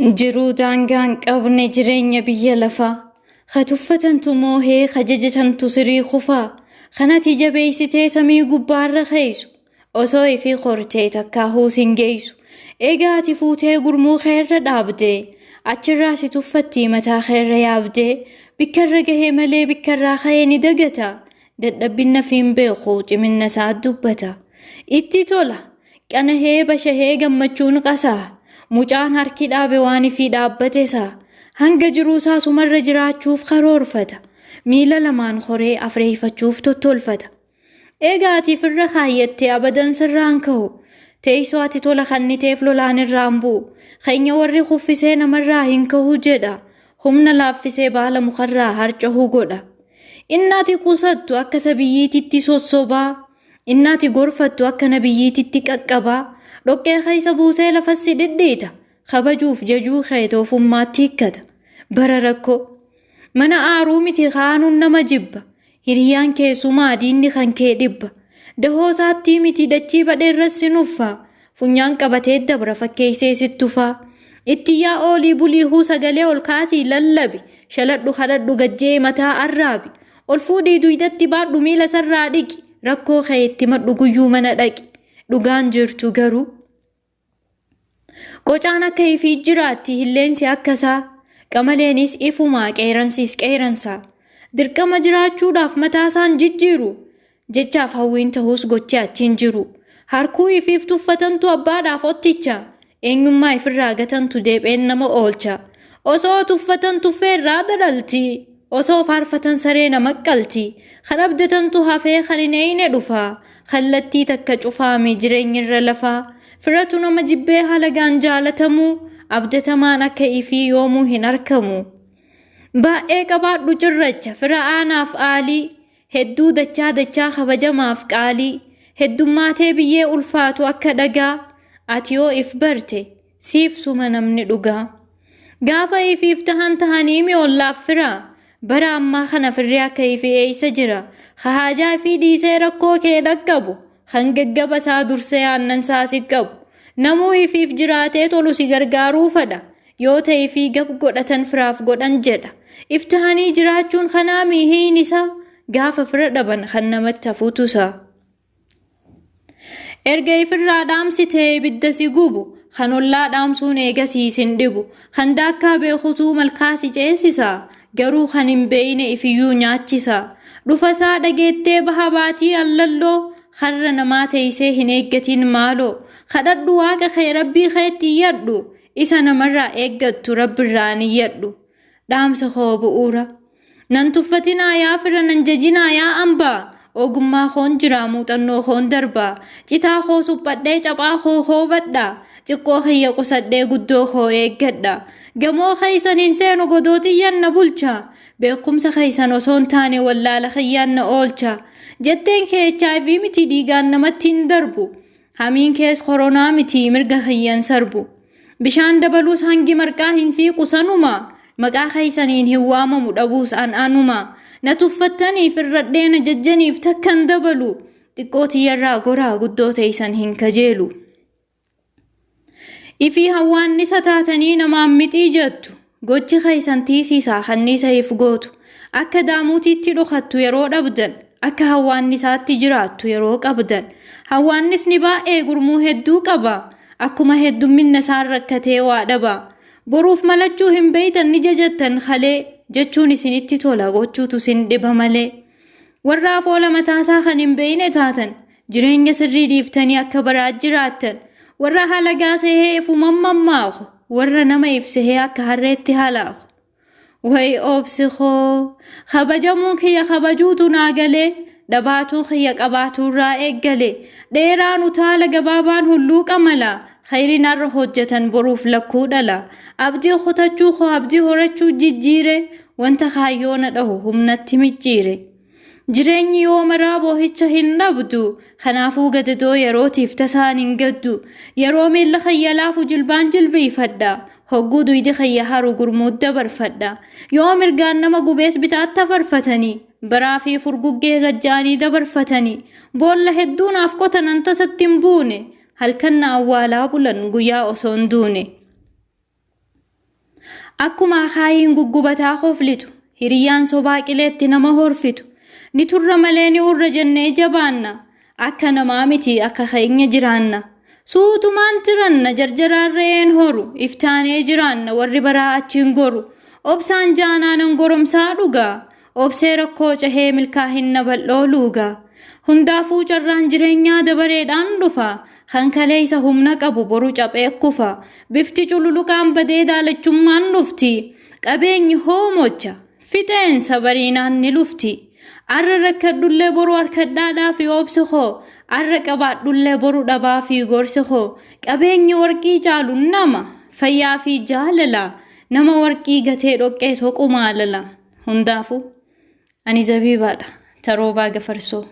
Jiruu daangaa hin qabne jireenya biyya lafaa. Ka tuffatantu moohee ka jajatantu sirii kufaa. Kan ati jabeessitee samii gubbaarra keeysu. Osoo ifii kortee takkaahuu sin geeysu. Egaa ati fuutee gurmuu keerra dhaabdee. Achirraa si tuffattii mataa keerra yaabdee. Bikkarra gahee malee bikkarraa ka'ee ni dagata. Dadhabbinna fi hin beeku ciminna isaa dubbata. Itti tola. Qanahee bashahee gammachuun qasaa. Mucaan harki dhaabe waan ifii dhaabbate isaa. Hanga jiruu isaa sumarra jiraachuuf karoorfata. Miila lamaan horee afreeffachuuf tottolfata. Egaa ati firra kaayyattee abadan sirraan ka'u. Teessoo ati tola kanniteef lolaan irraan bu'u. Keenya warri kuffisee namarraa hin ka'u jedha. Humna laaffisee baala mukarraa harca'uu godha. Inni ati qusattu akka sabiyyiititti sossobaa. Inni ati gorfattu akka nabiyyiititti qaqqabaa. Dhoqqee keessa buusee lafas si dhidhiita. Kabajuuf jajuu kee toofummaatti hiikkata. Bara rakkoo. Mana aaruu miti kaanuun nama jibba. Hiriyaan keessumaa diinni kan kee dhibba. Dahoo isaattii miti dachii badheerras si nuffa. Funyaan qabatee dabra fakkeessee sitti tufaa. Itti yaa oolii bulii huu sagalee ol kaasii lallabi. Shaladhu kadhadhu gajjee mataa arraabi. Ol fuudhii duydatti baadhu miila sarraa dhiqi. Rakkoo kee itti madhu guyyuu mana dhaqi. Dhugaan jirtu garuu. Qocaan akka ifii jiraatti hilleensi akkasaa. Qamaleenis ifumaa qeeransis qeeransa. Dirqama jiraachuudhaaf mataasaan jijjiiru. Jechaaf hawwiin ta'us gochee achiin jiru. Harkuu ifiif tuffatantu abbaadhaaf otticha. Eenyummaa ifirraa gatantu deepheen nama oolcha. Osoo tuffatan tuffeerraa dadhalti. Osoo faarfatan saree nama qalti. Kan abdatantu hafee kan hin eeyne dhufa. Kallattii takka cufaame jireenyirra lafaa. Firatu nama jibbee halagaan jaalatamu. Abdatamaan akka ifii yoomuu hin argamu. Baay'ee qabaadhu cirracha fira aanaaf aalii. Hedduu dachaa dachaa kabajamaaf qaalii. Heddummaatee biyyee ulfaatu akka dhagaa. Ati yoo if barte siif suma namni dhugaa. Gaafa ifiif tahan tahanii mi ollaaf fira. Bara ammaa kana firri akka ifii eeysa jira. Ka haajaa ifii dhiisee rakkoo kee dhaqqabu. Kan gaggaba isaa dursee aannan isaa si qabu. Namuu ifiif jiraatee tolu si gargaaruu fadha. Yoo ta'e ifii gab godhatan firaaf godhan jedha. If tahanii jiraachuun kanaa miihiin isaa. Gaafa fira dhaban kan namatti hafuutu isaa. Erga ifirraa dhaamsitee ibidda si gubu, kan ollaa dhaamsuun eegasii sin dhibu, kan daakkaa beekutuu malkaa si ceesisa, garuu kan hin beeyne ifiyyuu nyaachisa. Dhufasaa dhageettee baha baatii allalloo, karra namaa teeysee hin eeggatin maaloo. Kadhadhu waaqa kee rabbii keetti iyyadhu, isa namarraa eeggattu rabbirraa niyyadhu. Dhaamsa koo bu'uura. Nan tuffatinaa yaa fira nan jajinaa yaa ambaa. Ogummaa koon jira muuxannoo koon darbaa. Citaa koo suphadhee caphaa koo hoobadha. Xiqqoo kiyya qusadhee guddoo koo eeggadha. Gamoo keessan hin seenu godootiyyaan na bulcha. Beekumsa keessan osoo hin taane wallaala kiyyaan na oolcha. Jetteen kee HIV miti dhiigaan namatti hin darbu. Hamiin kees koronaa miti mirga kiyyan sarbu. Bishaan dabaluus hangi marqaa hin siiqu sanuma. Maqaa keessaniin hin waamamu dhabuus an anuma. Na tuffattaniif irradhee na jajjaniif takkan dabalu. Xiqqoo tiyyarraa goraa guddoo teessan hin kajeelu. Ifii hawwaannisa taatanii namaan mixii jettu. Gochi keessan tiisiisaa kanniisa if gootu. Akka daamuutiitti dhokattu yeroo dhabdan. Akka hawwaannisaatti jiraattu yeroo qabdan. Hawwaannisni baay'ee gurmuu hedduu qaba. Akkuma heddumminna isaan rakkatee waa dhaba. Boruuf malachuu hin beeytan ni jajattan kalee jechuun isinitti tola gochuutu sin dhiba malee. Warra afoola mataasaa kan hin beeyne taatan jireenya sirrii dhiiftanii akka baraa jiraattan. Warra halagaa sehee ifuman mammaaku warra nama ibsehee akka harreetti halaaku. Way obsi koo kabajamuun kiyya kabajuutu naa galee dhabaatuu kiyya qabaatuurraa eeggale dheeraan utaala gabaabaan hulluuqa mala khayriin har'a hojjetan boruuf lakkuu dhala abdii kutachuu koo abdii horachuu jijjiire wanta kaayyoo na dhahu humnatti micciire. Jireenyi yoo maraa boohicha hin dhabdu. Kanaafuu gadadoo yerootiif tasaan hin gaddu. Yeroo miilla kiyya laafu jilbaan jilbiifadha. Hogguu duydi kiyya haru gurmuut dabarfadha. Yoo mirgaan nama gubees bitaatti afarfatanii. Baraa fi furguggee gajjaanii dabarfatanii. Boolla hedduu naaf qotanan tasatti hin buune. Halkan na awwaalaa bulan guyyaa osoo hin duune. Akkuma akaayiin guggubataa koflitu, hiriyyaan sobaa qileetti nama horfitu. Ni turra malee ni urra jennee jabaanna. Akka namaa miti akka keenya jiraanna. Suutumaan tiranna jarjaraan re'een horu, iftaanee jiraanna warri baraa achiin goru. Obsaan jaanaanan goromsaa dhugaa. Obsee rakkoo cehee milkaahinna bal'oo luugaa. Hundaafuu carraan jireenyaa dabareedhaan dhufa. Kan kaleessa humna qabu boru caphee kufa. Bifti cululuqaan badee daalachummaan dhufti. Qabeenyi hoomocha. Fixeensa bariinaan ni lufti. Arra rakkadhullee boru harkadhaadhaa fi obsi koo. Arra qabaadhullee boru dhabaa fi gorsi koo. Qabeenyi warqii caalu nama. Fayyaa fi jaalala. Nama warqii gatee dhoqqee soqumaa lala. Hundaafuu ani zabiibaadha. Taroobaa gafarsoo.